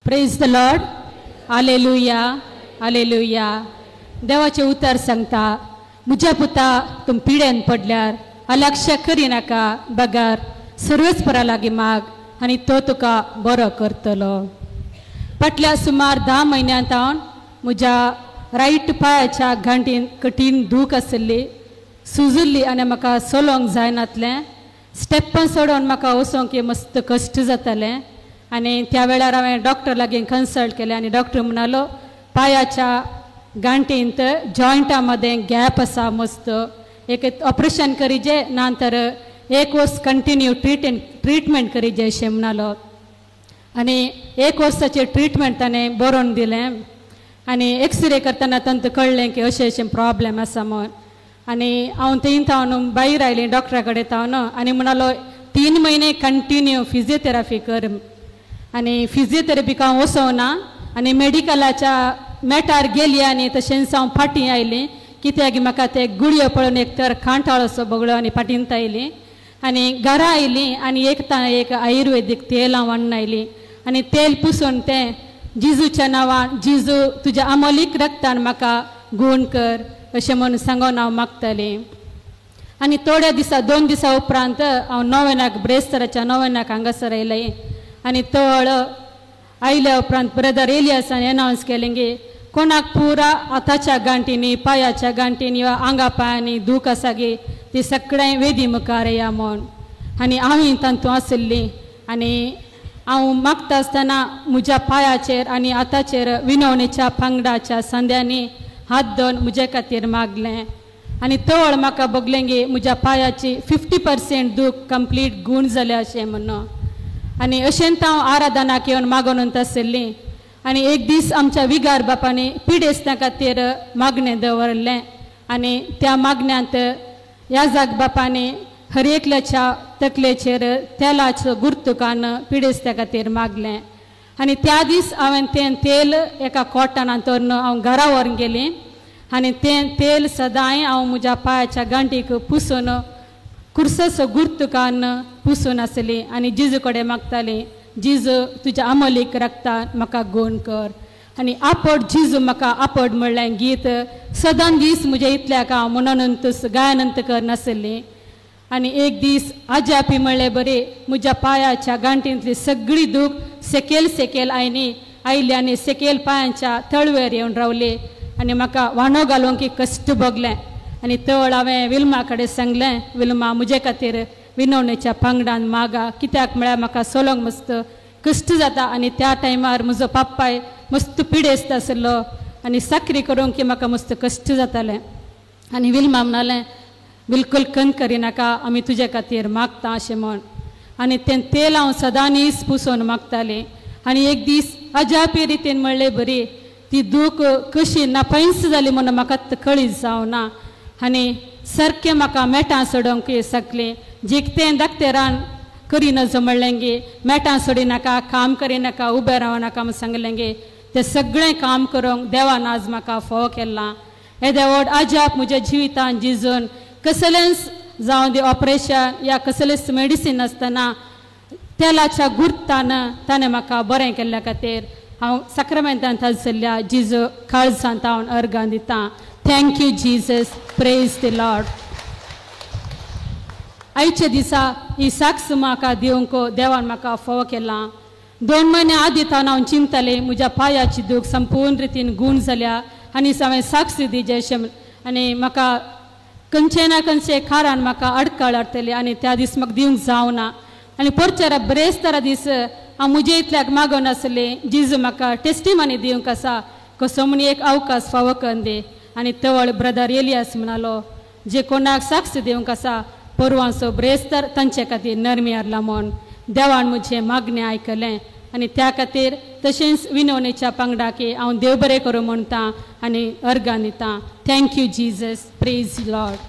Praise the Lord. Hallelujah, hallelujah. देवाचें उतर सांगता, म्हज्या पुता तूं पिडेन पडल्यार अलक्ष करिनाका, बगार सर्वेस्परा लागीं माग आनी तो तुका बरो करतलो. फाटल्या सुमार 10 म्हयन्यां सावन म्हज्या रायट पांयाच्या गांठीन कठीण दूख आशिल्ली, सुजुल्ली आनी म्हाका चलोवंक जायनातलें. स्टेपां चडोवन म्हाका वचोंक मस्त कश्ट जातालें. आनी त्या वेळार हांवें डॉक्टर लागीं कन्सल्ट केलें आनी डॉक्टर म्हणालो पांयाच्या गांठींत जॉयंटा मदें गॅप आसा, मस्त एक ऑपरेशन करीजे ना तर 1 वर्स कंटिन्यू ट्रिटमेंट करीजे अशें म्हणालो. आनी 1 वर्साचें ट्रिटमेंट ताणें बरोवन दिलें आनी एक्सरे करतना तांकां कळ्ळें की अशें अशें प्रॉब्लेम आसा म्हूण. आनी हांव थंय थावन भायर आयलें डॉक्टरा कडेन थावन आनी म्हणालो 3 म्हयने कंटिन्यू फिजियोथेरपी कर. आनी फिजियोथेरपीक हांव वचोना आनी मेडिकलाच्या मेटार गेली आनी तशेंच हांव फाटीं आयलीं, कित्याक म्हाका ते गुळयो पळोवन एक तर कांटाळो भोगलो आनी फाटींत आयली. आनी घरा आयली आनी एक एक आयुर्वेदीक तेल हांव हाडून आयली आनी तेल पुसून तें जिजूच्या नांवान, जिजू तुज्या अमोलीक रक्तान म्हाका गूण कर अशें म्हणून सांगून हांव मागतालें. आनी थोड्या दिसा 2 दिसां उपरांत हांव नोवेनाक ब्रेस्तराच्या नोवेनाक हांगासर आयलें. आनी तळ आयल्या उपरांत ब्रदर एलियासान एनावन्स केलें की कोणाक पुरा हाताच्या गांठींनी, पांयाच्या गांठींनी वा आंगा पांयांनी दूख आसा गे ती सगळें वेदी मुखार या म्हूण. आनी हांवूय तातूंत आशिल्ली आनी हांव मागता आसतना म्हज्या पांयाचेर आनी हाताचेर विनवणेच्या पांगडाच्या संद्यांनी हात धरून म्हजे खातीर मागलें. आनी तवळ म्हाका भोगलें गे म्हज्या पांयाची 50% दूख कंप्लीट गूण जाल्या अशें म्हणून. आनी अशेंच हांव आराधनाक येवन मागून आशिल्ली. आनी एक दीस आमच्या विगार बापांनी पिडेस्तां खातीर मागणें दवरलें आनी त्या मागण्यांत याजाक बापांनी हर एकल्याच्या तकलेचेर तेलाचो गुर्तुकान पिडेस्ता खातीर मागलें. आनी त्या दीस हांवें तें तेल एका कॉटनान तोरून हांव घरा व्हरून गेलीं आनी तें तेल सदांय हांव म्हज्या पांयाच्या गांठीक पुसून कुर्साचो गुर्तुकान पुसून आसली आनी जिजू कडेन मागताली, जिजू तुज्या अमोलीक रक्तान म्हाका गूण कर. आनी आपड जिजू म्हाका आपड म्हणलें गीत सदां दीस म्हज्या इतल्याक हांव म्हणून गायनंत करनासली. आनी एक दीस आजापी म्हणलें बरें म्हज्या पांयाच्या गांठींतली सगळी दूख सेकेल सेकेल आयनी आयली आनी सेकेल पांयांच्या तळवेर येवन रावली आनी म्हाका वाणो घालूंक कश्ट भोगलें. आनी तवळ हांवें विल्मा कडेन सांगलें, विल्मा म्हजे खातीर विनवणेच्या पांगडान मागा, कित्याक म्हळ्यार म्हाका चलोवंक मस्त कश्ट जाता. आनी त्या टायमार म्हजो बापाय मस्त पिडेस्त आशिल्लो आनी साकरी करूंक म्हाका मस्त कश्ट जातालें. आनी विल्मा म्हणालें बिलकुल कन करिनाका, आमी तुजे खातीर मागता अशें म्हण. आनी तें तेल हांव सदांनीच पुसून मागतालें. आनी एक दीस अजापी रितीन म्हणले बरी ती दूख कशी नापायच जाली म्हणून म्हाका कळीत जावना. आनी सारकें म्हाका मेटां सोडोवंक सगलें जिखतें दाखतेरान करिनजो म्हणलें गे मेटां सोडिनाका, काम करिनाका, उबें रावनाका म्हूण सांगलें गे तें सगळें काम करूंक देवान आज म्हाका फोव केलां. येदें व्हड अजाप म्हज्या जिवितान जिजून कसलेंच जावं दी ऑपरेशन या कसलेंच मेडिसीन नासतना तेलाच्या गुर्तान ताणें म्हाका बरें केल्ल्या खातीर हांव साक्रामेंतान आशिल्ल्या जिजू काळजांत हांव अर्गां दितां. Thank you Jesus, praise the Lord. आयच्या दिसा ही साक्ष म्हाका दिवंक देवान म्हाका फोव केलां. 2 म्हयने आदीं तावन हांव चिंततालें म्हज्या पांयाची दूख संपूर्ण रितीन गूण जाल्या आनी हांवें साक्ष दिजे अशें. आनी म्हाका खंयचें ना खंयचें कारण म्हाका अडकळ हाडटली आनी त्या दीस म्हाका दिवंक जावना. आनी परचेरा ब्रेस्तारा दीस हांव म्हजे इतल्याक मागून आसलें, जिजू म्हाका टेस्टिमनी दिवंक आसा कसो म्हूण एक अवकाश फावो करून दी. आनी तवळ ब्रदर एलियास म्हणालो जे कोणाक साक्ष दिवंक आसा परवांचो ब्रेस्तर तांचे खातीर नरमी हाडला म्हूण. देवान म्हजें मागणें आयकलें आनी त्या खातीर तशेंच विनवणेच्या पांगडाक हांव देव बरें करूं म्हणटा आनी अर्गां दितां. Thank you Jesus, praise Lord.